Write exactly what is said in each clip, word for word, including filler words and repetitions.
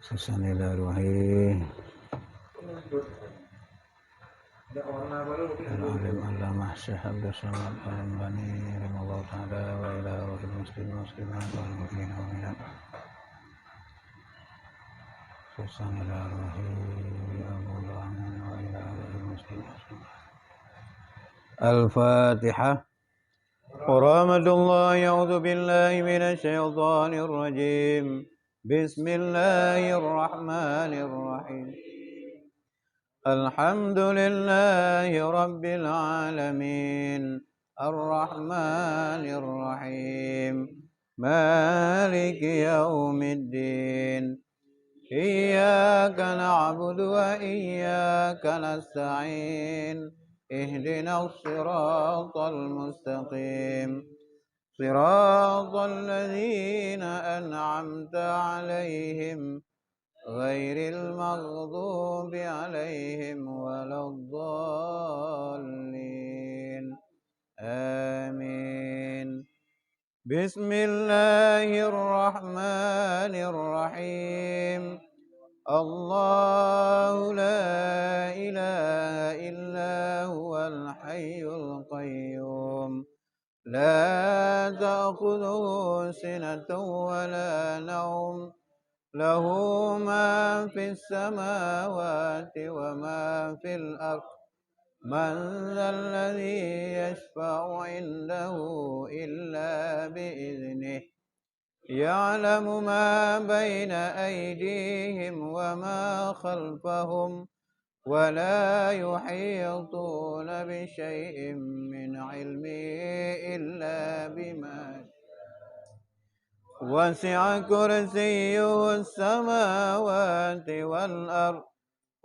Bismillahirrahmanirrahim. Al-Alim Allamah Syekh Abdul Samad Al-Albani rahimallahu taala wa ila ruhil muslimin muslimat wal mu'minin wal mu'minat. Khususan ila ruhi Abu Amin wa ila ruhil muslimin muslimat. Al-Fatihah. Warahmatullahi, a'udzu billahi minasy syaithanir rajim. Bismillahirrahmanirrahim. Alhamdulillahi rabbil alamin. Arrahmanir rahim. Maliki yaumiddin. Iyyaka na'budu wa iyyaka nasta'in. Ihdinas siratal mustaqim. Siratal ladzina an'amta 'alaihim, ghairil maghdubi 'alaihim waladdallin. Amin. Bismillahirrahmanirrahim. Allahu la ilaha illa huwal hayyul qayyum. La ta'khudhuhu sinatun wa la nawm. Lahu ma fis samawati wa ma fil ard. Man dzalladzi yashfa'u 'indahu illa bi idznih. Ya'lamu ma baina aydihim wa ma khalfahum, wa la yuhituna bi syai'in min 'ilmihi illa bima sya'. Wasi'a kursiyyuhus samawati wal ard.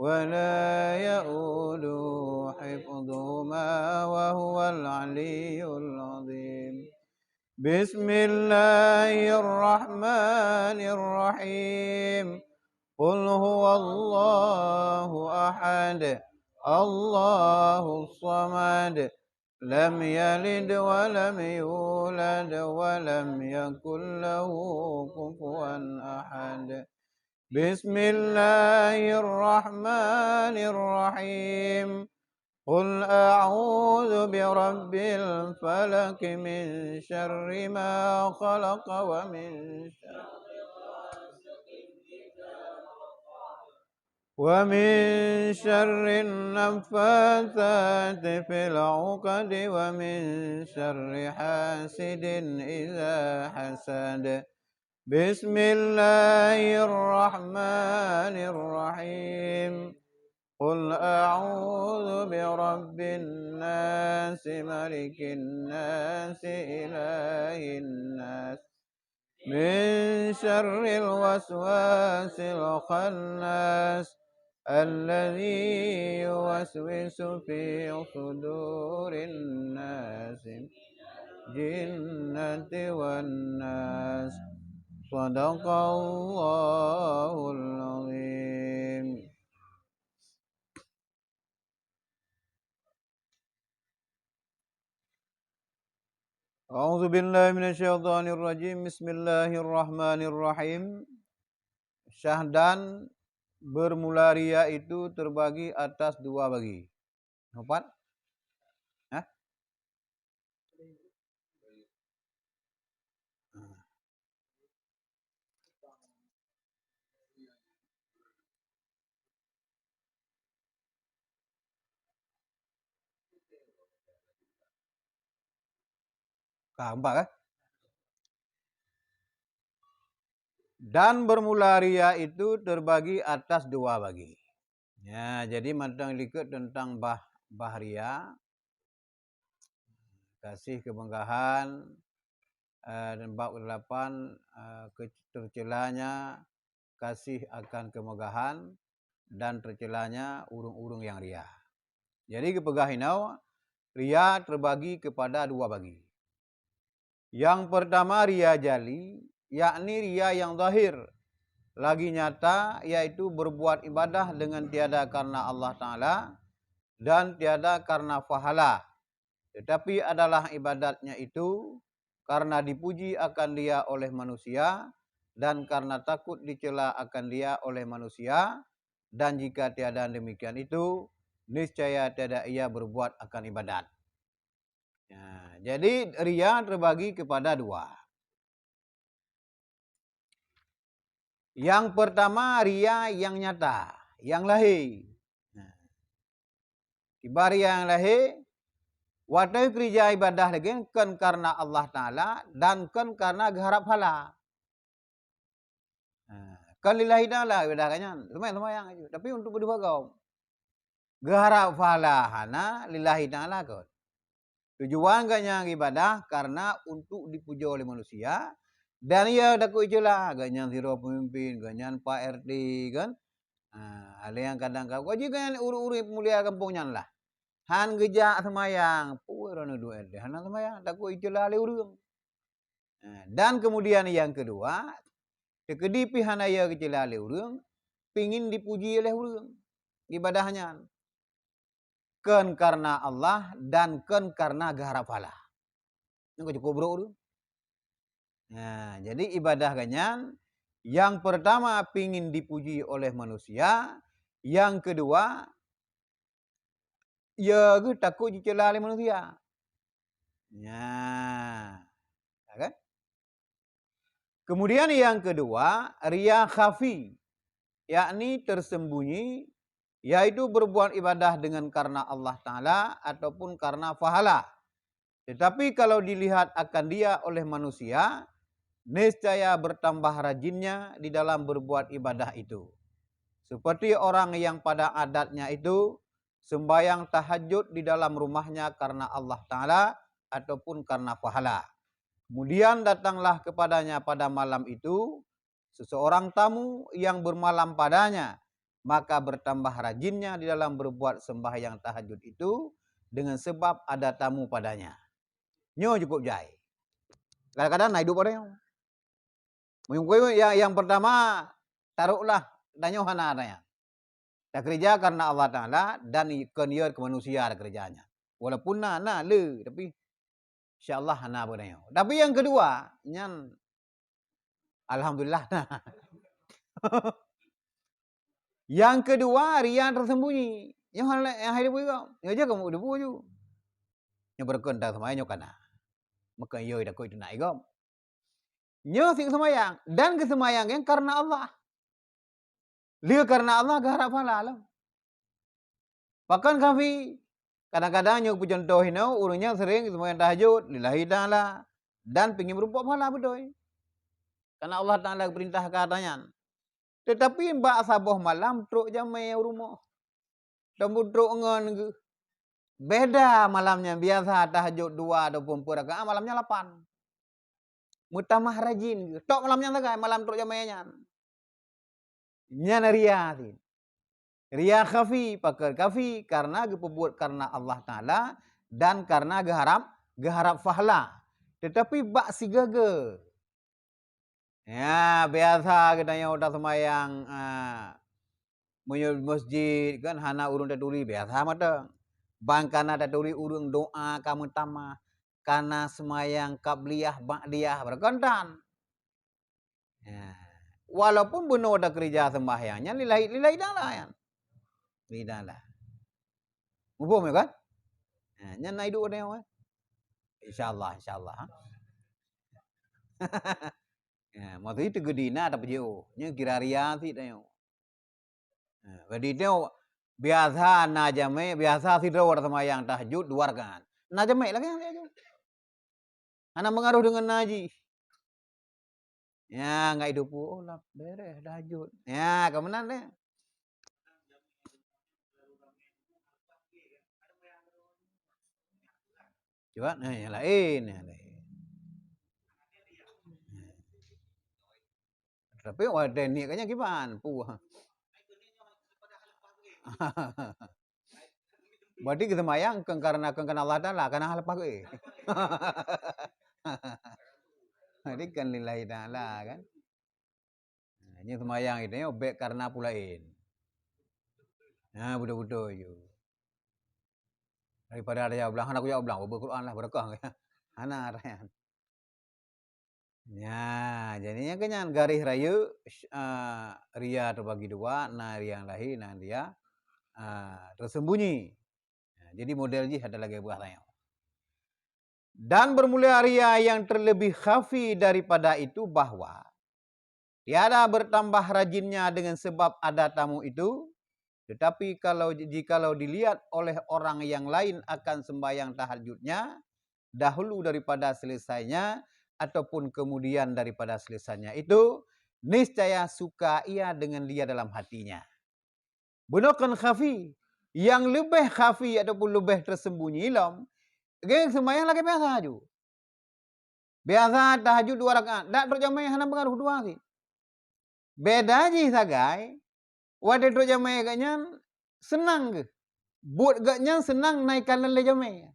Wa la ya'uduhu hifdhuhuma wa huwal 'aliyyul 'azhim. Bismillahirrahmanirrahim. Qul huwallahu ahad. Allahus samad. Lam yalid wa lam yulad wa lam yakul lahu kufuwan ahad. Bismillahirrahmanirrahim. Qul a'udzu birabbil falaq, min syarri ma khalaq, wa min syarri wa min syarrin naffatsati fil 'uqad, wa min syarri hasidin idza hasad. Bismillahirrahmanirrahim. Qul a'udzu birabbin nas, malikin nas, ilahin nas. Min syarril waswasil khannas. Alladzi yuwaswisu fi sudurin nas. Jinnati wan nas. Sadaqallahul azim. A'udzubillahi minasyaitonirrajim. Bismillahirrahmanirrahim. Syahdan bermula ria itu terbagi atas dua bagi. Empat? Hah? Ka, empat, kan? Dan bermula ria itu terbagi atas dua bagi. Ya, jadi mantong likot tentang bah, bah ria, kasih kemegahan, eh, dan bab kedelapan, eh, ke-, tercelanya kasih akan kemegahan dan tercelanya ureuëng-ureuëng nyang ria. Jadi geupeugah inoe, ria terbagi kepada dua bagi. Yang pertama ria jali, yakni ria yang zahir, lagi nyata, yaitu berbuat ibadah dengan tiada karena Allah Taala dan tiada karena pahala, tetapi adalah ibadatnya itu karena dipuji akan dia oleh manusia, dan karena takut dicela akan dia oleh manusia, dan jika tiada demikian itu, niscaya tiada ia berbuat akan ibadat. Ya, jadi ria terbagi kepada dua. Yang pertama, ria yang nyata, yang lahé. Nah, kiban ria yang lahé, watée keurija ibadah lagée kon karna Allah Taala dan kon karna geuharab pahala. Ha, kon lillahi ta'ala ibadah geuh nyan, seumayang-seumayang aju, tapi untuk keudua gob. Geuharab pahala hana, lillahi ta'ala kon. Tujuan geuh nyan ibadah karena untuk dipujoe lé manusia, dan ia takot icela, geuh nyan sidroe peumimpin, geuh nyan Pak R T kan. Ha, ada nyang kadang ka, "Wajib geuh nyan ureuëng-ureuëng peumulia gampông nyan lah." Han geujak seumayang, peue droeneuh duek R T, hana seumayang, takot icela lé ureuëng. Ha, dan kemudian yang kedua, teukeudi pih hana ia geucela lé ureuëng, pingin dipuji oleh ureuëng ibadah nyan. Kon karna Allah dan kon karna geuharab pahala. Nyan ka cukup brok tu. Nah, jadi ibadah geuh nyan yang pertama pingin dipuji oleh manusia, yang kedua ia geuh takot jicela lé manusia. Nya. Ya kan? Kemudian yang kedua, ria khafi, yakni tersembunyi, yaitu berbuat ibadah dengan karena Allah Taala ataupun karena pahala. Tetapi kalau dilihat akan dia oleh manusia, niscaya bertambah rajinnya di dalam berbuat ibadah itu. Seperti orang yang pada adatnya itu sembahyang tahajud di dalam rumahnya karena Allah Taala ataupun karena pahala. Kemudian datanglah kepadanya pada malam itu seseorang tamu yang bermalam padanya, maka bertambah rajinnya di dalam berbuat sembahyang tahajud itu dengan sebab ada tamu padanya. Nyoe cukup jai. Kadang-kadang na idup pada nyoe. Meunyoe yang, yang pertama, taruhlah tanyoe hana ata nyan. Takeureuja karena Allah Taala dan kon yot keu manusia takeureuja nyan. Walaupun na, na le, tapi insya Allah hana beuneuh. Tapi yang kedua, nyan alhamdulillah na. Yang kedua, ria tersembunyi. Nyoe hal yang hai debu juga. Nyoe je kamu debu ju. Nyoe berkon dah semuanya nyoe kana. Maka yo dah koi tu nak igom. Nyoe sik seumayang dan geuseumayang nyan karna Allah. Lé karna Allah geuharab pahala lom. Pakon khafi, kadang-kadang nyoe peucuntoh inoe ureuëng nyang sering seumayang tahajud lillahi ta'ala dan pingin meurumpok pahala beutôi. Karna Allah Ta'ala geupeurintah keu ata nyan. Teutapi bak saboh malam trok jamé u rumoh. Teumeutrok ngon geuh. Beda malam nyan, biasa tahajud dua ataupun peuet rakaat, malam nyan lapan. Meutamah rajin geuh. Tok malam nyan sagai, malam trok jamé nyan. Nyan ria sit. Ria khafi, pakon khafi, karena geupeubuet karena Allah Taala dan karena geuharab, geuharab pahala. Teutapi bak sigaga Ya, biasa geutanyoe taseumayang, a, meunyoe meuseujid kan hana ureuëng taturi, biasa mantong. Ban kana taturi ureuëng doa ka meutamah, kana seumayang qabliyah, ba'diyah, beureukontan. Ya. Walaupun bunoe takeureuja seumbahyang nyan lillahi, lillahi ta'ala nyan. Lillahi ta'ala. Muphom ya kan? Ha, nyan na idup geutanyoe, eh? Insya Allah, insya Allah, ha. Ya, maksud itu geutanyoe na tapeujiôh. Nyan kira ria sit tanyoe. Ha, jadi tanyoe biasa na jamé, biasa sidroe taseumayang tahajud dua rakaat. Na jamé lagée nyan laju. Hana meungaroh deungon na jih. Ya, ngai dupu, oh lah bereh tahajud. Ya, ka meunan deh. Cuba, nah, yang lain, yang lain. Tapi wah teknik kan kiban, puh. Berarti geuseumayang kon karena, kon karena Allah Taala, kana hana leupah geuéh. Jadi kan lillahi ta'ala kan. Nah, ini seumayang itu ya, baik karena pulain. Nah, betul-betul ju. Daripada ada yang bilang, hana kuyak bilang, Quran lah berkah. Hana ada yang. Ya, jadi nyang keuh nyan garéh rayeuk, eh, ria teubagi dua, na ria nyang lahé, na ria, eh, teusembunyi. Ya, jadi model jih ada lagée beuah tanyoe. Dan bermula ria yang terlebih khafi daripada itu bahwa tiada bertambah rajinnya dengan sebab ada tamu itu, tetapi kalau, jikalau dilihat oleh orang yang lain akan sembahyang tahajudnya dahulu daripada selesainya ataupun kemudian daripada selesainya itu, niscaya suka ia dengan dia dalam hatinya. Bunoe kon khafi. Nyang leubeh khafi ataupun leubeh teusembunyi lom, geuh seumayang lagée biasa ju. Biasa tahajud dua rakaat, dak trok jamé hana beungaruh dua sit. Beda jih sagai, watée trok jamé geuh nyan seunang geuh. Buet geuh nyan seunang na ikalon lé jamé.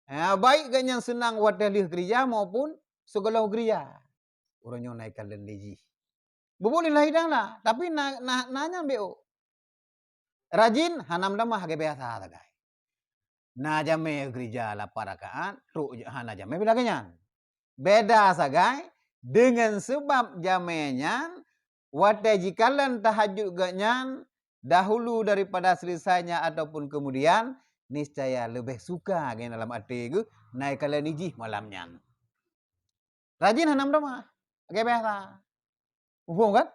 Ha, baik geuh nyan seunang watée lheueh keurija maupun sigohlom keurija. Uroe nyoe na ikalon lé jih. Bubuk lillah hidang lah, tapi na, na, na nyan B O. Rajin hana meutamah lagée biasa sagai. Na jamé keurija lapan rakaat, trok hana jamé bila geuh nyan. Beda sagai, dengan sebab jamé nyan, watée jikalon tahajud geuh nyan, dahulu daripada selesainya ataupun kemudian, niscaya leubeh suka geuh dalam até geuh na ikalon lé jih malam nyan. Rajin hana meutamah, lagée biasa. Muphom kan?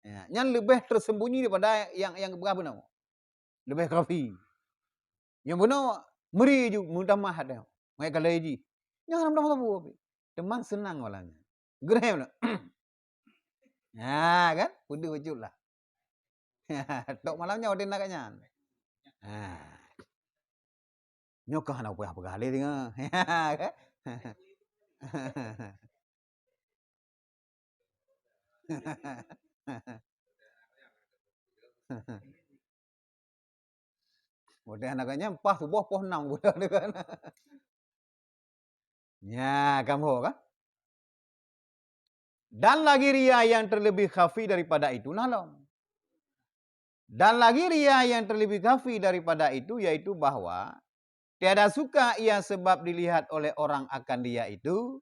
Ya, nyan leubeh teusembunyi daripada nyang, nyang geupeugah bunoe. Leubeh khafi. Nyang bunoe meuri ju meutamah ada. Ngai kalai jih. Nyan hana meutamah sapeue pih. Teuma seunang malam nyan. Geurhem na. Ha kan? Peudeuh bacut lah. Tok malam nyan watée na geuh nyan. Ha. Nyoe ka hana peugah-peugah lé teungoh. Watée hana geuh nyan, paih suboh poh nam bulan tu kan. Nya, kamoe kan? Dan lagi ria yang terlebih khafi daripada itu na lom. Dan lagi ria yang terlebih khafi daripada itu, yaitu bahwa tiada suka ia sebab dilihat oleh orang akan dia itu,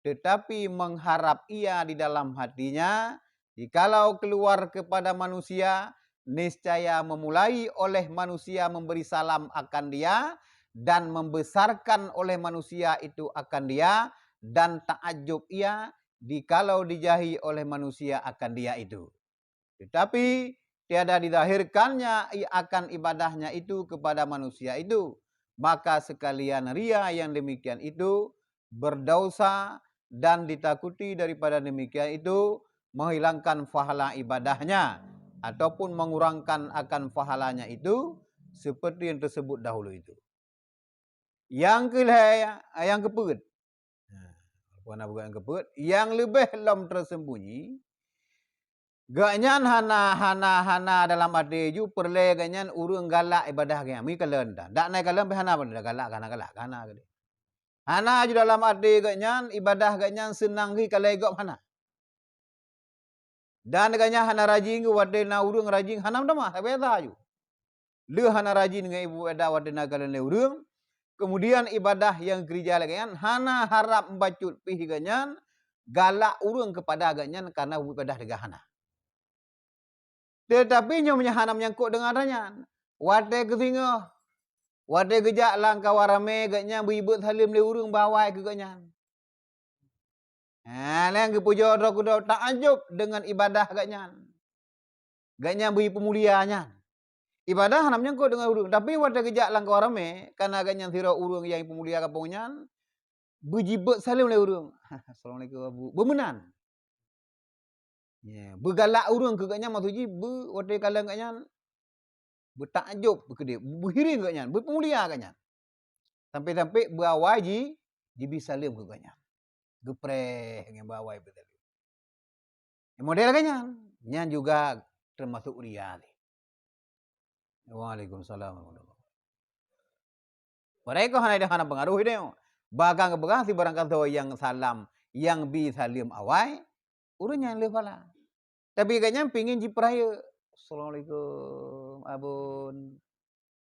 tetapi mengharap ia di dalam hatinya, jikalau keluar kepada manusia, niscaya memulai oleh manusia memberi salam akan dia, dan membesarkan oleh manusia itu akan dia, dan takjub ia, jikalau dijahi oleh manusia akan dia itu. Tetapi tiada dizahirkannya i-, akan ibadahnya itu kepada manusia itu, maka sekalian ria yang demikian itu berdosa dan ditakuti daripada demikian itu menghilangkan pahala ibadahnya ataupun mengurangkan akan pahalanya itu seperti yang tersebut dahulu itu. Nyang keulhée, nyang keupeuet. Nah, peue na buet nyang keupeuet? Nyang leubeh lom teusembunyi, geuhnyan hana, hana, hana dalam até ju peureulée geuhnyan ureuëng galak ibadah geuhnyan. Meukalon dah. Dak na ikalon pih hana, galak ka hana, galak ka hana keudeh. Hana ju dalam até geuhnyan, ibadah geuhnyan seunang geuh ikalon gob hana. Dan geuhnyan hana rajin geuh watée na ureuëng rajin hana meutamah, sabe sa ju. Lheueh hana rajin ngon ibadah watée na kalon lé ureuëng, kemudian ibadah nyang keurija lagée nyan hana harab meubacut pih geuhnyan galak ureuëng keupada geuhnyan kareuna ibadah teuga hana. Teutapi nyoe meunyo hana meunyangkot deungon atra nyan, watée geusingoh, watée geujak lam kawan ramé geuhnyan beuibeuet saleuem lé ureuëng bak awai keu geuhnyan. Ha, nyang geupujoe droe keudroe takjub deungon ibadah geuhnyan. Geuhnyan beuipeumulia nyan. Ibadah hana meunyangkot deungon ureuëng, tapi watée geujak lam kawan ramé, kareuna geuhnyan sidroe ureuëng nyang ipeumulia gampông nyan, beujibeuet saleuem lé ureuëng. "Assalamualaikum, Abu." Beumeunan. Ya, beugalak ureuëng keu geuhnyan maksud jih beu watée kalon geuhnyan beutakjub beukeudeh, beuhireuen geuhnyan, beupeumulia geuhnyan. Sampai-sampai beuawai ji, jibi saleuem keu geuhnyan. Geupreh ngon beuawai beusaleuem. Model geuhnyan, nyan juga teumasuk ria lé. Waalaikumsalam warahmatullahi wabarakatuh. Padahai keu hana, hana peungaroh ideh. Bahkan geupeugah sibarang kasoe nyang salam, nyang bi saleuem awai, ureuëng nyan lheueh phala. Tapi geuhnyan pingin jipeurayeuk. "Assalamualaikum, Abon."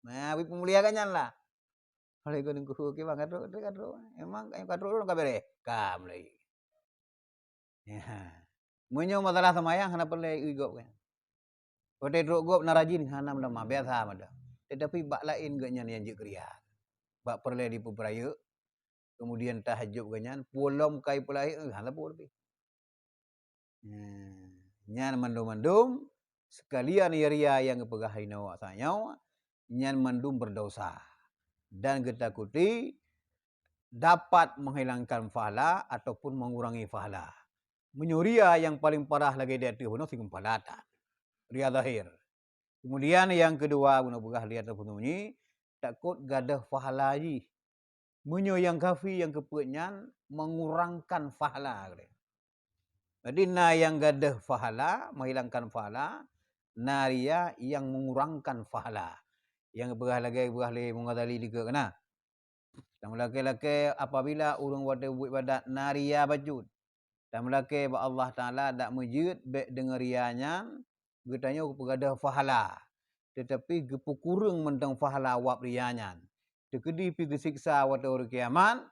Nah, beuipeumulia geuhnyan lah. "Waalaikumsalam, Teungku. Oke, bang, ka trok, ka trok. Emang ka trok lôn ka beureh?" Ka mulai. Ya. Meunyoe masalah seumayang hana peureulée ié gob kan. Watée trok gob na rajin hana meudamah, biasa meudah. Tetapi bak laén geuh nyan nyang jeuet keu ria. Bak peureulée jipeubeurayeuk, kemudian tahajud geuh nyan, peue lom kai peulahé, eh, hana peue leubeh. Nah, nyan mandum-mandum sekalian ria-ria nyang geupeugah inoe awak tanyoe, nyan mandum berdosa dan geutakuti dapat menghilangkan pahala ataupun mengurangi pahala. Meunyoe ria nyang paleng parah lagée di ateueh bunoe sigoe pahala that. Ria zahir. Kemudian nyang keudua bunoe peugah ria tersembunyi, takot gadôh pahala jih. Meunyoe nyang khafi nyang keupeuet nyan mengurangkan pahala geuh. Jadi na nyang gadôh pahala, menghilangkan pahala, na ria nyang mengurangkan pahala. Nyang geupeugah lagée geupeugah lé Imam Ghazali dikeue keunan. Dan meulakée-lakée apabila ureuëng watée buet ibadat na ria bacut. Dan meulakée bak Allah Taala dak meujeuet bék deungon ria nyan geutanyoe geupeugadôh pahala, teutapi geupeukureueng mantong pahala wab ria nyan. Teukeudi pi geusiksa watée uroe kiamat,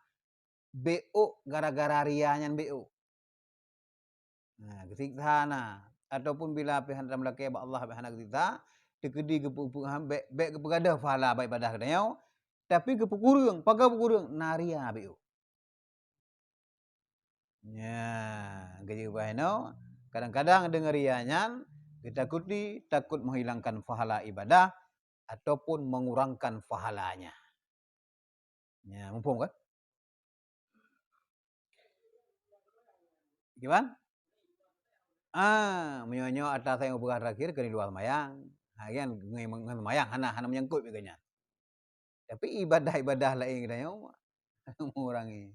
bék ôk gara-gara ria nyan bék ôk. Nah, geusiksa na. Ataupun bila pih hana meulakée bak Allah pih hana geusiksa, teukeudi geupeu-, bék, bék geupeugadôh pahala bak ibadah geutanyoe, tapi geupeukureueng, paga peukureueng, na ria bék ôk. Nya, geujeuet bah inoe, kadang-kadang deungon ria nyan geutakuti takot menghilangkan pahala ibadah ataupun mengurangkan pahalanya. Nya, muphom kan? Gimana? Ah, meunyoe nyoe atra nyang peugah terakhir keu di luwa seumayang. Ha, kan ngon, ngon seumayang hana, hana menyangkut bak nyan. Tapi ibadah-ibadah laén geutanyoe mengurangi.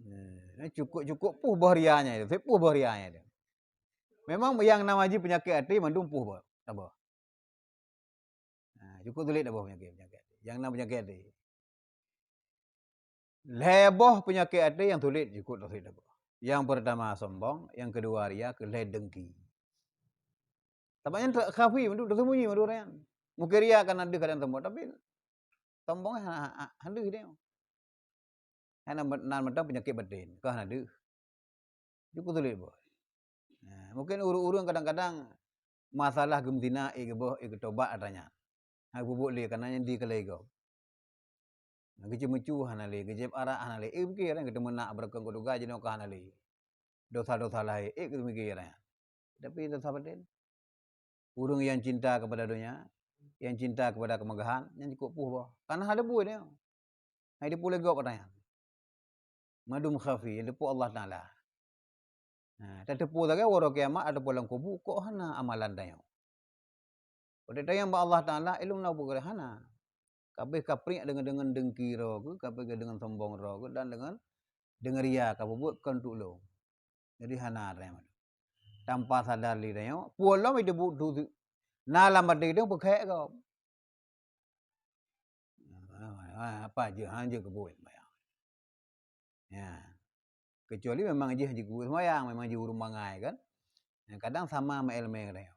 Nah, cukup-cukup puih boh ria nyan itu, puih boh ria nyan itu. Memang nyang nama jih peunyakét até mandum puih boh, saboh. Nah, cukup sulet saboh peunyakét, peunyakét até. Nyang na peunyakét até. Lhée boh peunyakét até nyang sulet, cukup sulet saboh. Nyang peurtama sombong, nyang keudua ria, keulhée dengki. Sabab nyan khafi mandum, teusembunyi mandum nyan. Mungken ria kan na deuh kadang sombong, tapi sombong hana, hana, hana deuh dia. Hana, nan mantong peunyakét baten, ka hana deuh. Cukup sulet boh. Nah, mungken ureuëng-ureuëng kadang-kadang masalah geumeutina, ék geuboh, ék geutobat atra nyan. Hana geubuet lé, karena nyan dikeulai gob. Geuceumeucue hana lé, geujieb arak hana lé. Eh, pike, kan geuteumeunak beureukong keu tuga jinoe ka hana lé. Dosa-dosa lahé, eh, keu mike nyan. Tapi dosa baten. Ureuëng nyang cinta kepada donya, nyang cinta kepada kemegahan, nyan cukup puih boh. Karena hana buet nyoe. Hai dipulé gob atra nyan. Mandum khafi, nyang teupeu Allah Taala. Nah, tateupeue lagée uroe kiamat ataupun lam kubu, kok hana amalan tanyoe. Watée tanyong bak Allah Taala, ilôn na peugah hana. Kabeh kapriek deungon, deungon dengki droe geuh, kabeh deungon sombong droe geuh, dan deungon, deungon ria ka peubuet kon untuk lôn. Jadi hana atra nyan. Tanpa sadar lé tanyoe, peue lom itu bu-, tu, tu, na lam até tanyoe peukhek gob. Ah, apa jih, han jeuet keu buet seumayang. Ya. Kecuali memang jih jeuet keu buet seumayang, memang jih ureuëng bangai kan. Ya, kadang sama meuéleumé kadang.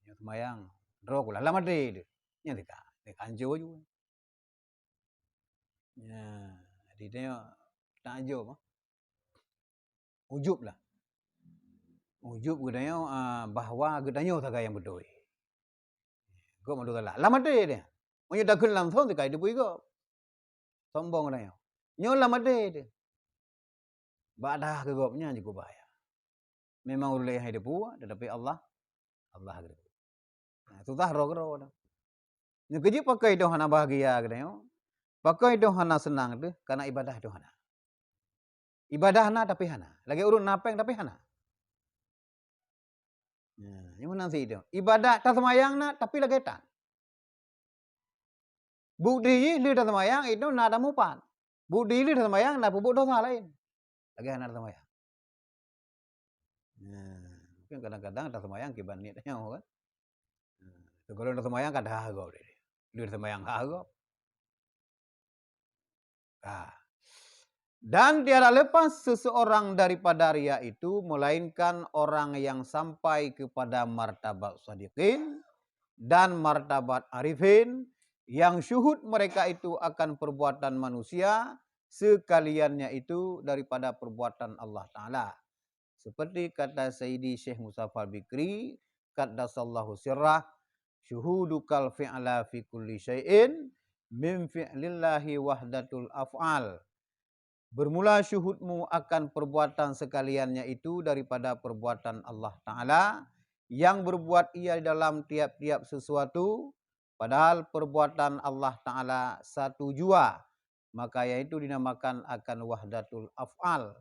Nyoe seumayang, droe kula lam até teuh. Nyan teuka, teuka hanco ju. Ya, jadi tanyoe tak hanco mah. Ujub lah. Ujub geutanyoe, ah, bahwa geutanyoe sagai nyang beutôi. Gob mandum salah. Lam até teuh. Meunyoe takheun langsong teuka jiteupeue gob. Sombong geutanyoe. Nyoe lam até teuh. Bak dah keu gob nyan cukup bahaya. Memang ureuëng laén han jiteupeue, tetapi Allah, Allah geuteupeue. Nah, susah droe keudroe tu. Nyoe keujeuet pakon dong hana bahagia geutanyoe. Pakon dong hana seunang teuh, karena ibadah dong hana. Ibadah na tapi hana. Lagée ureuëng na péng tapi hana. Nah, nyoe meunan sit dong. Ibadah taseumayang na tapi lagée tan. Bukti jih lheueh taseumayang itu na tamupat. Bukti lheueh taseumayang na peubuet dosa laén. Lagée hana taseumayang. Nah, mungkin kadang-kadang taseumayang kiban niet tanyoe kan. Nah, sigohlom taseumayang ka dah gob deh. Lheueh taseumayang ha gob. Nah. Dan tiada lepas seseorang daripada ria itu, melainkan orang yang sampai kepada martabat sadiqin dan martabat arifin, Yang syuhud mereka itu akan perbuatan manusia, sekaliannya itu daripada perbuatan Allah Ta'ala. Seperti kata Sayyidi Syekh Mustafa Bikri, qaddasallahu sirrah, "Syuhudukal fi'la fi kulli syai'in min fi'lillahi wahdatul af'al." Bermula syuhudmu akan perbuatan sekaliannya itu daripada perbuatan Allah Ta'ala yang berbuat ia dalam tiap-tiap sesuatu, padahal perbuatan Allah Ta'ala satu jua, maka yaitu dinamakan akan wahdatul af'al.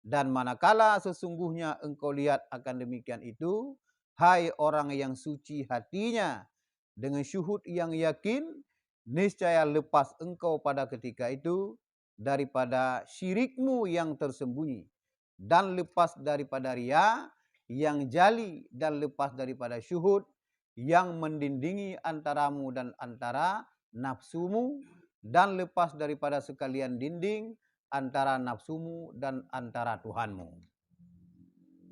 Dan manakala sesungguhnya engkau lihat akan demikian itu, hai orang yang suci hatinya, dengan syuhud yang yakin, niscaya lepas engkau pada ketika itu daripada syirikmu yang tersembunyi, dan lepas daripada ria yang jali, dan lepas daripada syuhud yang mendindingi antaramu dan antara nafsumu, dan lepas daripada sekalian dinding antara nafsumu dan antara Tuhanmu.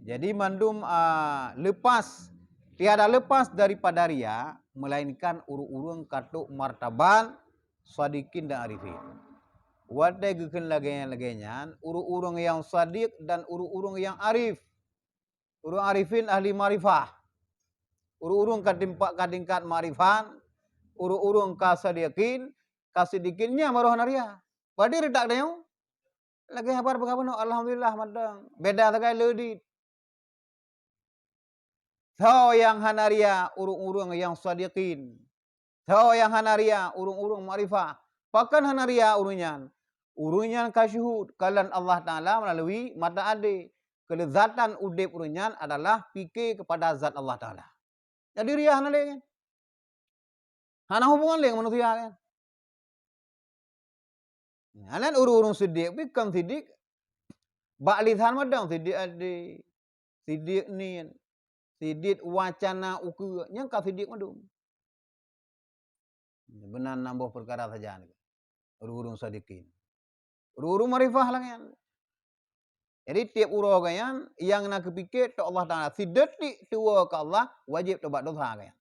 Jadi mandum, ah, lepas, tiada lepas daripada ria, melainkan ureuëng-ureuëng ka trok martabat sadiqin dan arifin. Watée geukheun lagée, lagée nyan, ureuëng-ureuëng nyang sadiq dan ureuëng-ureuëng nyang arif. Ureuëng arifin ahli makrifah. Ureuëng-ureuëng ka timpa-, ka tingkat makrifat, ureuëng-ureuëng ka sadiqin, ka sadiqin nyan baru hana ria. Padahai reutak tanyoe. Lagée haba peugah bunoe, alhamdulillah mantong. Beda sagai le dit. Soe nyang hana ria? Ureuëng-ureuëng nyang sadiqin. Soe nyang hana ria? Ureuëng-ureuëng makrifah. Pakon hana ria ureuëng nyan? Ureuëng nyan ka syuhud kalon Allah Ta'ala meulalu mata até. Keuleuzatan udeb ureuëng nyan adalah pike keupada zat Allah Ta'ala. Jadi ria hana lé nyan. Hana hubungan lé ngon manusia nyan. Nyan ureuëng-ureuëng siddiq pih kon siddiq bak lisan mantong, siddiq até, siddiq niet, siddiq wacana ukeue, nyan ka siddiq mandum. Meunan na boh peukara sajan ureuëng-ureuëng sadiqin. Ureuëng-ureuëng makrifah lagée nyan. Jadi tieb uroe geuh nyan nyang na geupike teuh Allah Ta'ala, sidetik tuwoe keu Allah, wajéb tobat desya geuh nyan.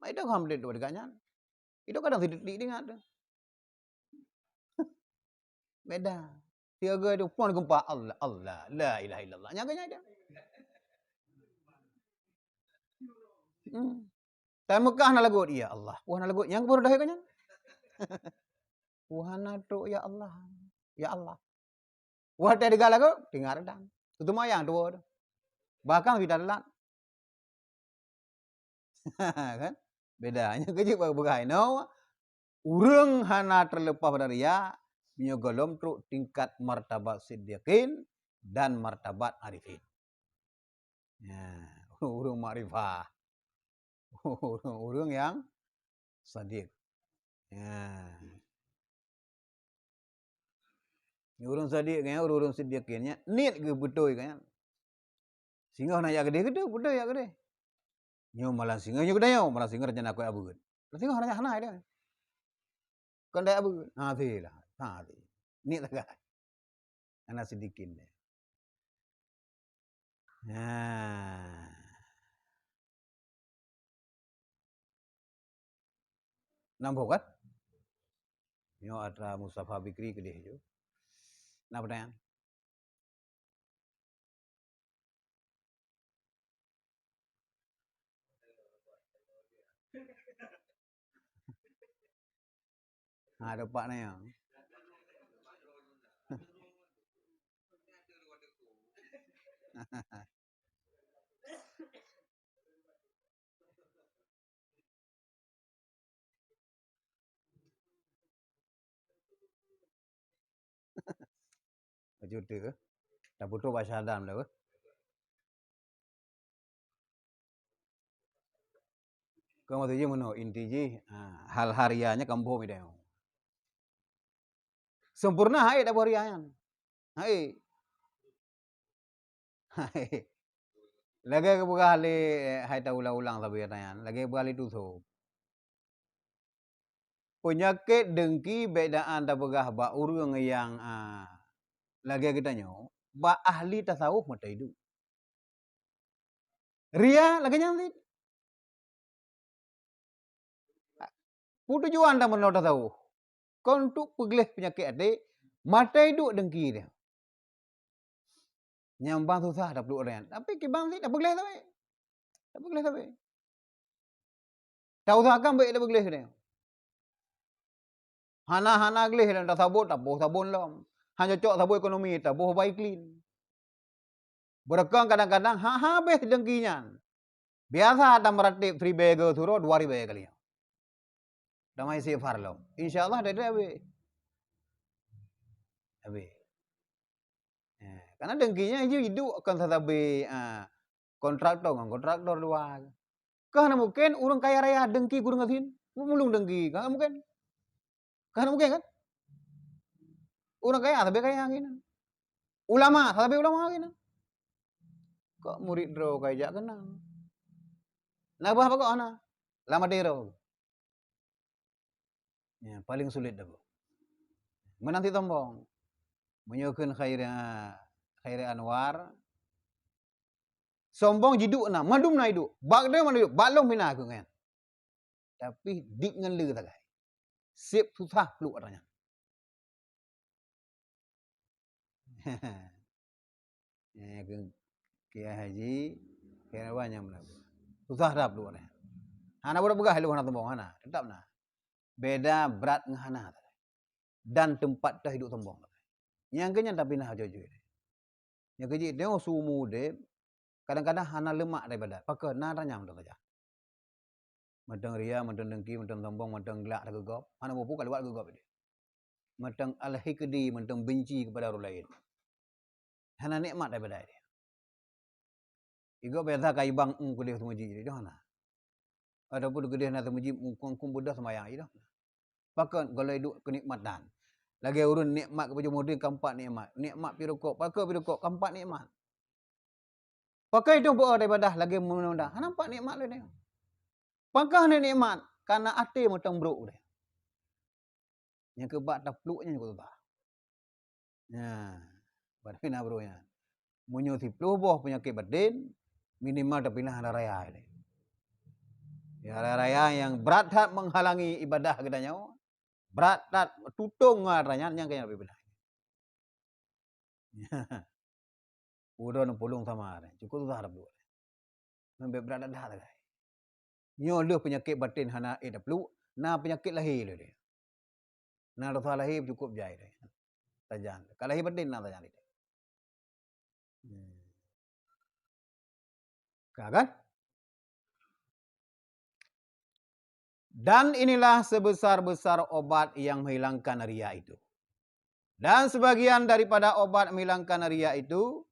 Mak itu ham deuek dua dekat nyan. Itu kadang sidetik ingat tu. Beda. Tiga tu pun gempa Allah, Allah, la ilaha illallah. Nyan geuh nyan tu. Hmm. Tapi Mekah na lagot, ya Allah. Wah na lagot nyang baru dah nyan. Wah na trok ya Allah. Ya Allah. Wah teudeungoe lagu, tinggai reudang. Teuma nyang dua tu. Bahkan kita telat. Kan? Beda. Nyan keuh jeuet bak peugah inoe, ureuëng hana teuleupah dari ria, meunyoe gohlom trok tingkat martabat siddiqin dan martabat arifin. Ya, ureuëng makrifah. Ureuëng-ureuëng nyang sadiq. Ya. Ureuëng sadiq nyan, ureuëng-ureuëng siddiqin nyan, niet geuh beutôi geuh nyan. Singoh na jak keudeh, keudeh, beutôi jak keudeh. Nyoe malam singoh, nyoe keudeh nyoe, malam singoh rencana keu abeuet. Malam singoh hana hana dia. Kon daya beuet. Ha, silah. Ha, si. Niet sagai. Hana sidikin deh. Nah. Nampak kan? Nyoe atra Mustafa Bikri keudeh ju. Na peutanyaan? Ha, teumpat na ya. Bacut tu, eh. Dah putus bahasa Adam dah, eh. Kau maksud je meunoe, inti jih, ha, hal harianya kampung itu. Sempurna hai dah harianya. Hai. Hai. Lagée geupeugah lé, hai taulang-ulang sabe nyan, lagée geupeugah lé Tusoe. Peunyakét dengki bék daan tapeugah bak ureuëng nyang, a, lagée geutanyoe, bak ahli tasawuf meuteudeuh. Ria lagée nyan cit. Peue tujuan tameurunoe tasawuf? Kon untuk peugleh peunyakét até, maté duek dengki dia. Nyang bang susah tapluek nyan. Tapi kiban sih tapeugleh sabe. Tapeugleh sabe. Tausahakan baik tapeugleh dia. Hana-hana gleh dan tasabon, taboh sabon lom. Han cocok saboh ekonomi, taboh baik clean. Beureukan kadang-kadang ha habéh dengki nyan. Biasa tameuratéb siribèe geuh suroh dua ribèe kali nyoe. Damai istighfar lom. Insya Allah dai-dai habéh. Habéh. Eh, karena dengki nyan jih iduek kon sasabe, ah, kontraktor ngon kontraktor luwa. Kah na mungken ureueng kaya raya dengki gureueng gasien? Mulung dengki, kah na mungken? Kah na mungken kan? Ureueng kaya sabe kaya geunan. Ulama sabe ulama geunan. Kok murit droe ka jak keunong? Na bah pakok hana? Lam até droe. Ya, paling sulit dah. Meunan cit sombong. Meunyoe kheun Khairi, Khairi Anwar, sombong jiduek na, mandum na iduek. Bak dia mandum iduek, bak lôn pih na keu nyan. Tapi dik ngon le sagai. Seb susah pluek atra nyan. Eh, ke, Kiai Haji, Kiai Ridwan nyang meulagu. Susah rab dua nyan. Hana boleh peugah lôn hana sombong, hana. Tetap na. Beda brat ngon hana. Dan teumpat teuh iduek sombong. Nyang keu nyan tapi na jujur. Nyang keu jih, nyoe seumu udeb, kadang-kadang hana leumak daripada. Pakon na tanyam tu saja. Mantong ria, mantong dengki, mantong sombong, mantong glak teugeugop, hana mupu ka liwat geugop ideh. Mantong al-hikdi, mantong benci kepada orang lain. Hana nikmat daripada ideh. Igob biasa ka ibang, "Ung, keudeh teumeuji," ideh hana. Ataupun keudeh na teumeuji, "Ung, kum, kum beudoh seumayang," ideh hana. Pakon golom iduek keunikmatan. Lagée ureuëng nikmat keu pajoh modeueng ka empat nikmat. Nikmat pi rukok, pakon pi rukok ka empat nikmat. Pakon idong beuo daripada lagée meunanda, hana empat nikmat lé nyoe. Pakon hana nikmat, kana até mantong brok deh. Nyang keubah tapluek nyan nyang keubah. Nya, bak pina brok nyan. Meunyoe siploh boh peunyakét baten, minimal tapinah raya ilée. Ya, raya-raya nyang brat that menghalangi ibadah geutanyoe, brat that tutong ngon raya nyan, nyang keuneuk tapinah. Uroe neupulung sama, cukup susah tapluek. Ngon bék brat that sagai. Nyoe lheueh peunyakét baten hana ék tapluek, na peunyakét lahé lé. Na rasa lahé cukup jai lé. Sajan. Ka lahé baten na sajan lé. Hmm. Ka kan? Dan inilah sebesar-besar obat yang menghilangkan ria itu. Dan sebagian daripada obat menghilangkan ria itu,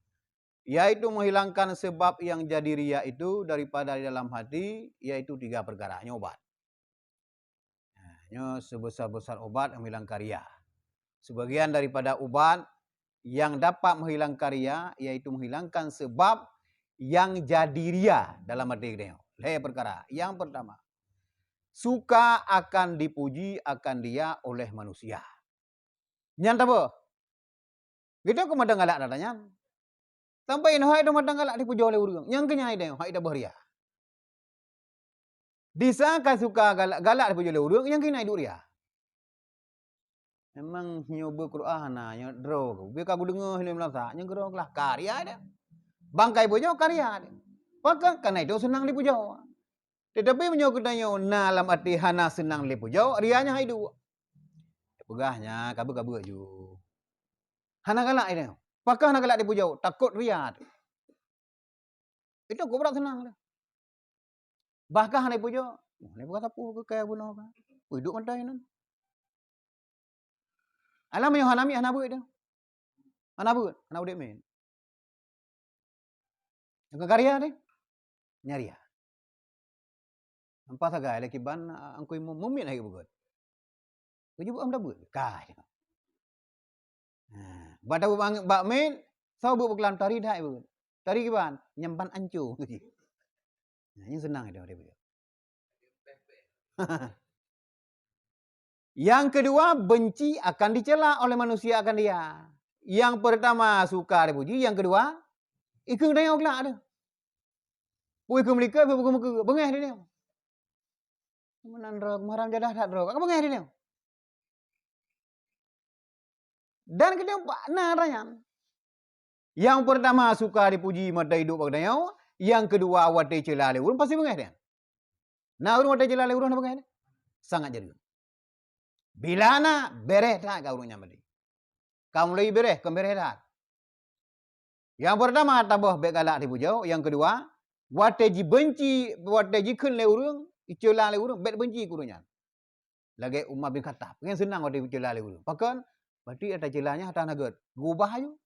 yaitu menghilangkan sebab yang jadi ria itu daripada di dalam hati, yaitu tiga perkara. Nyoe obat. Nah, nyoe sebesar-besar obat yang menghilangkan ria. Sebagian daripada ubat yang dapat menghilangkan ria, yaitu menghilangkan sebab yang jadi ria dalam hati geutanyoe. Lhée perkara. Yang pertama, suka akan dipuji akan dia oleh manusia. Nyan tabeuh. Geutanyoe keu mantong galak atra nyan. Sampai inoe hai dong mantong galak dipujoe lé ureuëng. Nyang keu nyan hai dong hai tabeuh ria. Disa ka suka galak, galak dipujoe lé ureuëng, nyang keu nyan iduek ria. Memang nyoe beuet Quran na, nyoe droe. Beu ka kudeungoe lé meulasa, nyang keudroe keulah karya dia. Bangkai pujoe karya dia. Pakon kana itu seunang dipujoe. Tetapi meunyoe geutanyoe na lam até hana seunang lé pujoe, ria nyan hai duek. Peugah nyan, kabeuet-kabeuet ju. Hana galak itu. Pakon hana galak dipujoe, takot ria tu. Itu keu brat seunang tu. Bahkan hana dipujoe, oh, ni bukan sapu ke kaya bunoe kan. Ui, duek mantong nan. Alah meunyoe hana miet hana beuet tu. Hana beuet, hana udeb miet. Nyang keu karya deh. Nyan ria. Nampak sagai lé kiban, ah, angkui mu-, mumiet lagi beugét. Kujubuk am tabeuet. Kai. Nah, bak tabeuet bak, bak miet, saboh beukeulam tari dai beugét. Tari kiban, nyampan anco. Nah, nyan seunang itu daripada. Yang kedua, benci akan dicela oleh manusia akan dia. Yang pertama suka dipuji, yang kedua, ikeu dayong glak tu. Pui keu meulikot, pui keu meukeue, beungéh dia. Meunan droe, meuharam jadah that droe. Ka beungéh di nyoe. Dan keudeh na ranyan. Yang pertama suka dipuji mata idup bak geutanyoe, yang kedua watée ceula lé ureuëng pasti beungéh dia. Na ureuëng watée ceula lé ureuëng na beungéh dia? Sangat jareueng. Bila na, bereh that ka ureuëng nyan mati. Ka mulai bereh, kon bereh that. Yang pertama taboh bék galak dipujoe, yang kedua watée jibenci, watée jikheun lé ureuëng, iceula lé ureuëng, bék benci keu ureuëng nyan. Lagée Umar bin Khattab, nyan seunang watée iceula lé ureuëng. Pakon? Berarti ata ceula nyan hana gét. Geubah aju.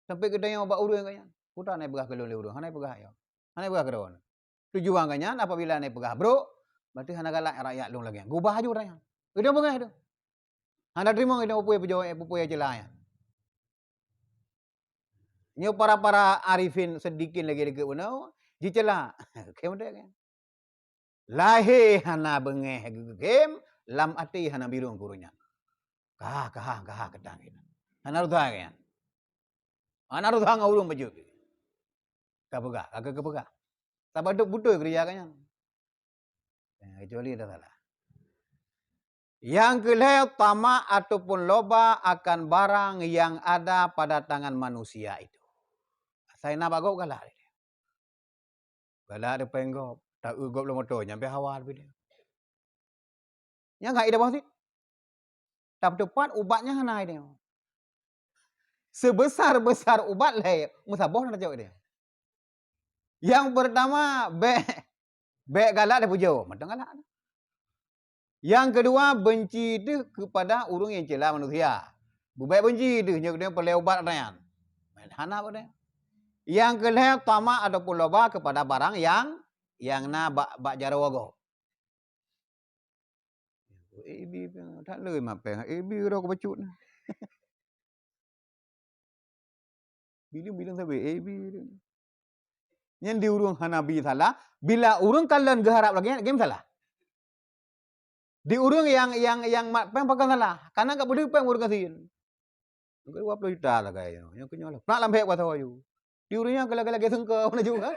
Sampai geutanyoe bak ureuëng nyan. Peue tan na peugah keu lôn lé ureuëng, hana peugah nyoe. Hana peugah keu droeneuh. Tujuan geuh nyan apabila na peugah brok, berarti hana galak rakyat lôn lagée nyan. Geubah aju ata nyan. Geutanyoe beungéh tu. Hana teurimong geutanyoe peue-peue peujaweueb, peue-peue ceula nyan. Nyoe para-para arifin siddiqin lagée dikeue bunoe, jiceula. Oke, meuteuk kan? Lahé hana beungéh geugém, lam até hana birong keu ureuëng nyan. Ka, ka, ka, ka, keudang keunan. Hana rusa keunan. Hana rusa ngon ureuëng bacut. Ka peugah, ka keu peugah. Sabab tu beutôi keureuja keunan. Eh, kecuali ada salah. Yang keulhée, tamak ataupun loba akan barang yang ada pada tangan manusia itu. Asai na bak gob galak. Galak depan gob, ta-eu gob lam moto, nyampe hawa leubeh dia. Nyang hai ida boh sit. Tapi tepat ubatnya hana ida. Sebesar-besar ubat lé, meusaboh na cok ida. Yang pertama, bék, bék galak dipujoe, mantong galak. Yang kedua, benci deuh kepada ureuëng nyang ceula manusia. Beubék benci deuh, nyoe keuneuk peureulée ubat nyan. Hana ubat nyan. Yang keulhée, tamak ataupun loba kepada barang yang, yang na bak, bak jaroe gob. A B, that le mapéng. A B rô keu bacut na. Bileueng-bileueng sabe, A B. Nyan di ureuëng hana bi salah, bila ureuëng kalon geuharab lagée nyan, gém salah. Di ureuëng nyang, nyang, nyang mat péng pakon salah, kana ka peudeuh péng ureuëng gasien. Dua ploh juta sagai nyoe, nyang keunyoe lah. Prak lam bék kuasa aju. Di ureuëng nyan keu lagée-lagée seungko laju kan.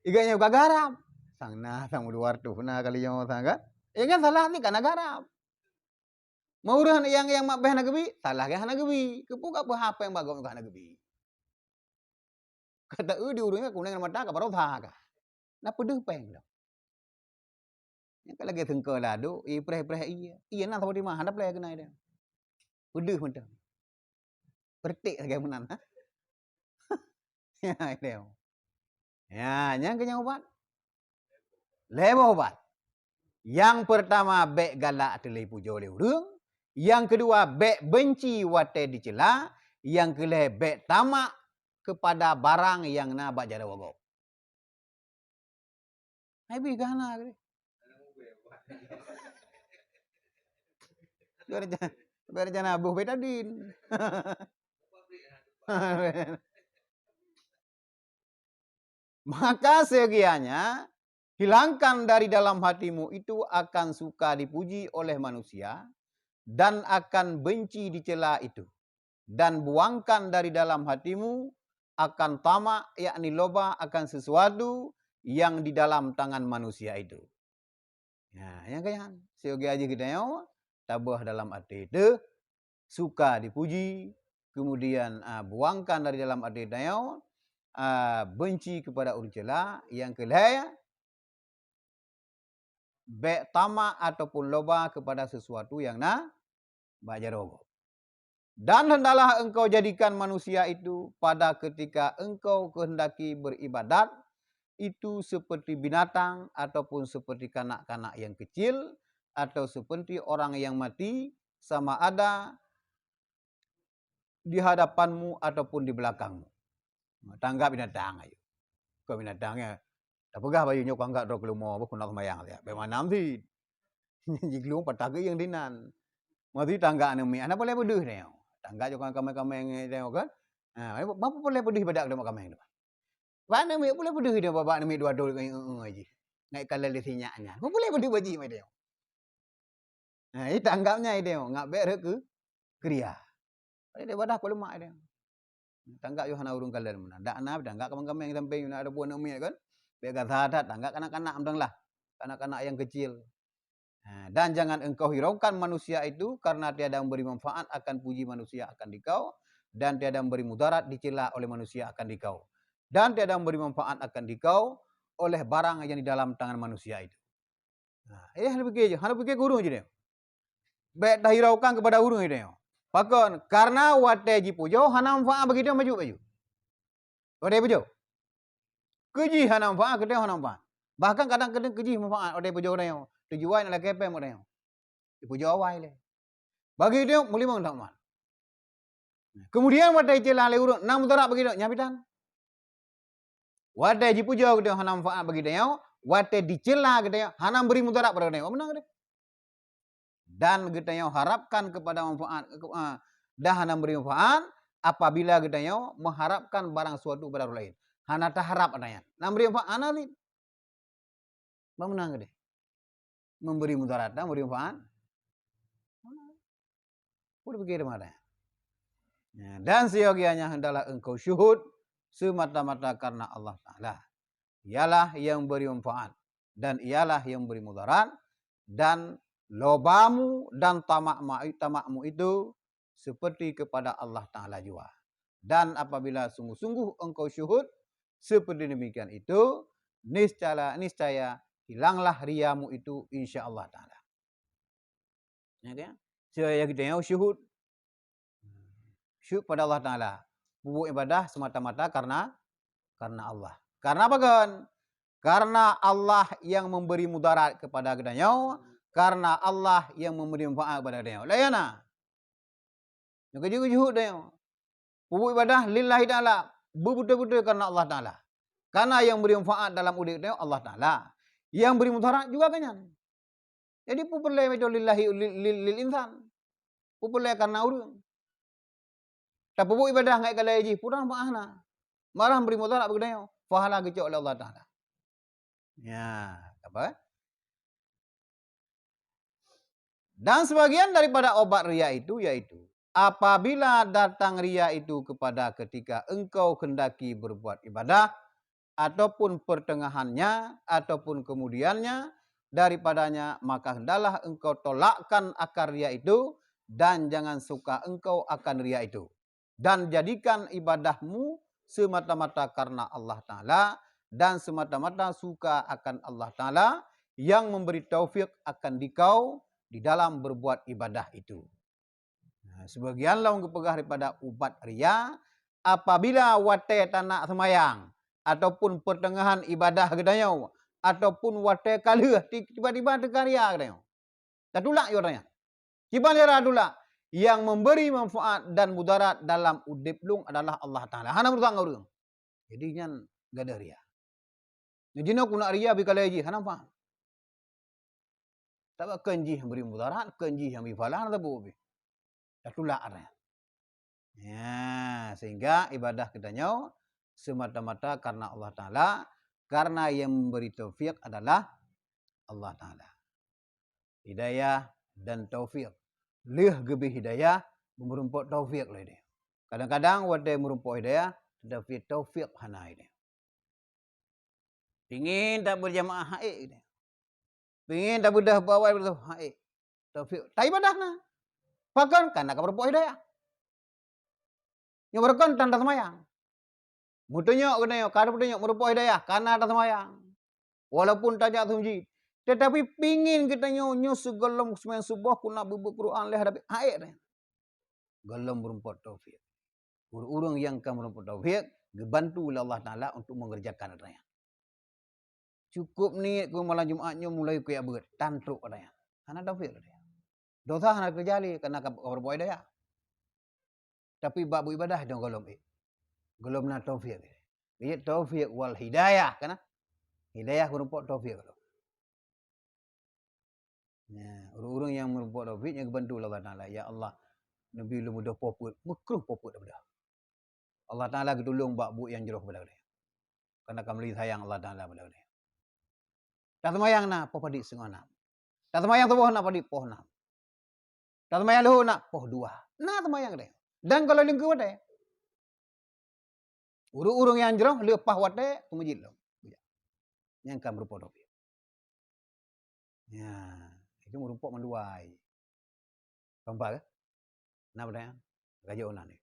Iga nyoe ka garam. Sang na, sang dua ratus na kali nyoe sang kan. Ya kan salah ni kana garam. Meu ureuëng nyang, nyang mat béh hana geubi, salah gét hana geubi. Keupeue ka peuhah péng bak gob hana geubi. Ka ta-eu di ureuëng nyan kunéng mata ka barosa ka. Na peudeuh péng dah. Nyang ka lagée seungko ladok, ipreh-preh ié. Ié na saboh timah, hana plé keunan ida. Peudeuh mantong. Peuretek lagée meunan. Ya, ida. Ya, nyang keu nyang ubat. Lhée boh ubat. Yang pertama, bék galak teuh lé pujoe lé ureuëng. Yang kedua, bék benci watée diceula. Yang keulhée, bék tamak kepada barang yang na bak jaroe gob. Hai bi ka hana keuh. Biar ja-, biar jana boh betadin. Maka seugianya hilangkan dari dalam hatimu itu akan suka dipuji oleh manusia dan akan benci dicela itu. Dan buangkan dari dalam hatimu akan tamak, yakni loba akan sesuatu yang di dalam tangan manusia itu. Nah, nyang keu nyan, sigoe jih geutanyoe tabeuh dalam até teuh suka dipuji, kemudian, a, buangkan dari dalam até tanyoe, a, benci kepada ureuëng cela, nyang keu lhée, bék tamak ataupun loba kepada sesuatu yang na bak jaroe gob. Dan hendaklah engkau jadikan manusia itu pada ketika engkau kehendaki beribadat itu seperti binatang ataupun seperti kanak-kanak yang kecil atau seperti orang yang mati, sama ada di hadapanmu ataupun di belakangmu. Tanggap binatang ayu. Kon binatang ya. Tapeugah bayu nyoe keu anggap droe keu leumo, boh keunoe seumayang siat. Bék manam sit. Jiklueng patah geuieng dinan. Mati tanggap aneuk miet, hana peureulée peudeuh nyoe. Tanggap jok kameng-kameng nyoe kan. Ha, ma peureulée peudeuh ibadat keu kameng tu. Bak aneuk miet peureulée peudeuh nyoe, bak aneuk miet dua dol ngon, ngon, ngon jih. Ngai kalon lé sinyak nyan. Ma peureulée peudeuh bak jih, ma nyoe. Ha, itanggap nyan idéh, ngak bék rhot keu keuria. Padahai ibadah keu leumah idéh. Tanggap yoh hana ureuëng kalon meunan. Dak na tanggap kameng-kameng sampéng na ada buet aneuk miet kan. Bék gata that tanggap kanak-kanak mantong lah. kanak-kanak yang kecil. Ha, dan jangan engkau hiraukan manusia itu, karena tiada memberi manfaat akan puji manusia akan dikau, dan tiada memberi mudarat dicela oleh manusia akan dikau, dan tiada memberi manfaat akan dikau oleh barang yang di dalam tangan manusia itu. Nah, eh, hana pikir je, hana pikir keu ureueng je dia. Bèk tahiraukan keupada ureueng je dia. Pakon? Karena watèe jipujoe hana manfaat bagi dia, maju, maju. Watèe jipujoe. Keu jih hana manfaat, keu dia hana manfaat. Bahkan kadang keu jih manfaat watèe jipujoe dia. Tujuan adalah kepeng dia. Jipujoe awai lé. Bagi dia meulimong that umat. Kemudian watèe jicela lé ureueng, na mudarat bagi dia, nyan bidan. Watèe jipujoe geutanyoe hana manfaat bagi geutanyoe, watèe dicela geutanyoe hana memberi mudarat pada geutanyoe, meunan geutanyoe. Dan geutanyoe harapkan kepada manfaat, eh, dan hana memberi manfaat apabila geutanyoe mengharapkan barang suatu pada orang lain. Hana taharap pada nyan. Na memberi manfaat, hana lé. Bagaimana geutanyoe? Memberi mudarat dan memberi manfaat. Berpikir pada. Ya, dan seyogianya hendaklah engkau syuhud semata-mata karena Allah Ta'ala. Ialah yang memberi manfaat dan ialah yang memberi mudarat, dan lobamu dan tamakmu, tamakmu itu seperti kepada Allah Ta'ala jua. Dan apabila sungguh-sungguh engkau syuhud seperti demikian itu, niscaya, niscaya hilanglah riamu itu, insya Allah Ta'ala. Ya kan? Supaya kita yang syuhud. Syuhud pada Allah Ta'ala. Peubuet ibadah semata-mata karena, karena Allah. Karena apa kan? Karena Allah yang memberi mudarat kepada geutanyoe, karena Allah yang memberi manfaat kepada geutanyoe. Layan na? Nyoe keujeuet-keujeuet tanyoe. Peubuet ibadah lillahi ta'ala, beubeutôi-beutôi karena Allah Ta'ala. Karena yang beri manfaat dalam udép tanyoe Allah Ta'ala. Yang beri mudarat juga kan nyan. Jadi, peue peureulèe meudoe lillahi lil, lil, lil insan. Peue peureulèe karena ureueng. Tapeubuet ibadah ngon ikalai jih, peue manfaat na. Malah beri mudarat bagi tanyoe, pahala geucok lé Allah Ta'ala. Ya, apa? Dan sebagian daripada obat ria itu yaitu, apabila datang ria itu kepada ketika engkau hendaki berbuat ibadah, ataupun pertengahannya, ataupun kemudiannya daripadanya, maka hendaklah engkau tolakkan akar ria itu, dan jangan suka engkau akan ria itu. Dan jadikan ibadahmu semata-mata karena Allah Ta'ala dan semata-mata suka akan Allah Ta'ala yang memberi taufik akan dikau di dalam berbuat ibadah itu. Nah, sebagian lom geupeugah daripada ubat ria, apabila watèe tanak seumayang, ataupun pertengahan ibadah geutanyoe, ataupun watèe ka lheueh, ti-, tiba-tiba teuka ria geutanyoe. Tatulak jih watèe nyan. Kiban cara tulak, yang memberi manfaat dan mudarat dalam udép lôn adalah Allah Ta'ala. Hana meurusak ngon ureueng. Jadi nyan gadôh ria. Nyoe jinoe keuneuk ria beukalai jih, hana manfaat. Sabab kon jih nyang bri mudarat, kon jih nyang bri pahala, hana teupeu pih. Tatulak atra nyan. Ya, sehingga ibadah geutanyoe semata-mata karena Allah Ta'ala, karena yang memberi taufik adalah Allah Ta'ala. Hidayah dan taufik. Lheueh geubri hidayah, meureumpok taufik lé deh. Kadang-kadang watèe meureumpok hidayah, tapi taufik hana deh. Pingin tabeujamaah, han ék deh. Pingin tabeudôh bawai, beudôh, han ék. Taufik, taibadah na. Pakon? Karena ka meureumpok hidayah. Nyoe beureukan tan taseumayang. Meutunyok keunoe, ka teupeutanyok meureumpok hidayah, kana taseumayang. Walaupun tajak seumjit, tetapi pingin geutanyoe nyoe sigohlom seumayang suboh keuneuk beubeuet Quran lhèe hadap, han ék tanyoe. Gohlom meureumpok taufik. Ureueng-ureueng nyang ka meureumpok taufik, geubantu lé Allah Ta'ala untuk mengerjakan atra nyan. Cukup niet keu malam Jumat nyoe mulai kujak beuet, tan trok atra nyan. Hana taufik atra nyan. Dosa hana teukeujali karena ka beureumpok hidayah. Tapi bak beuibadah dong gohlom ék. Gohlom na taufik. Jadi taufik wal hidayah, kana? Hidayah meureumpok taufik gohlom. Ya, ureueng-ureueng nyang meureumpok taufik nyan geubantu lé Allah Ta'ala. Ya Allah, neubi lôn beudôh po peuet, meukruh po peuet beudôh. Allah Ta'ala geutulông bak buet nyang jroh bak geutanyoe. Karena ka meuleueh sayang Allah Ta'ala bak geutanyoe. Taseumayang na poh padit singoh nam. Taseumayang suboh na padit poh nam. Taseumayang leuhô na poh dua. Na seumayang deh. Dan gohlom lingkeu watèe. Ureueng-ureueng nyang jroh leupah watèe, keu meuseujid lom. Nyang ka meureumpok taufik. Ya, itu meurumpok mandua. Nampak ke? Nah, benda yang raja unan ni.